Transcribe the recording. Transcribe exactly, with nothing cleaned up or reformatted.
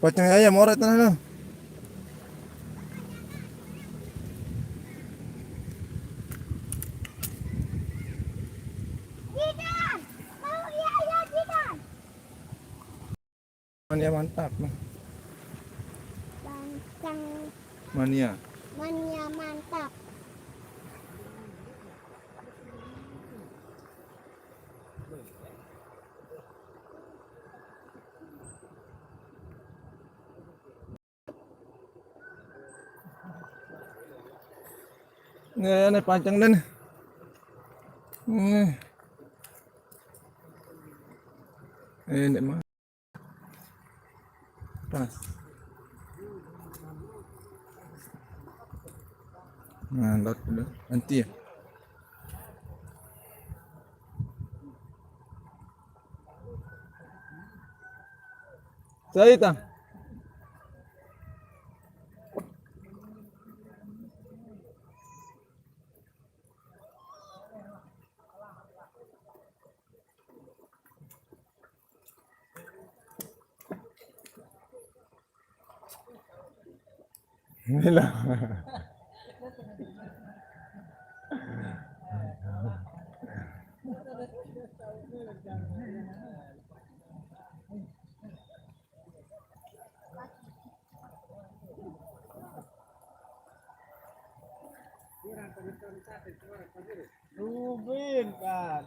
Pacang ayam ora tanah no. Mania mantap. Mania. Mania mantap. Nih, ini pancang dan. Nih. Ini mah. Pas. Nah, lot dulu. Nanti ya. Saya hitam. Inilah. Rubin kan.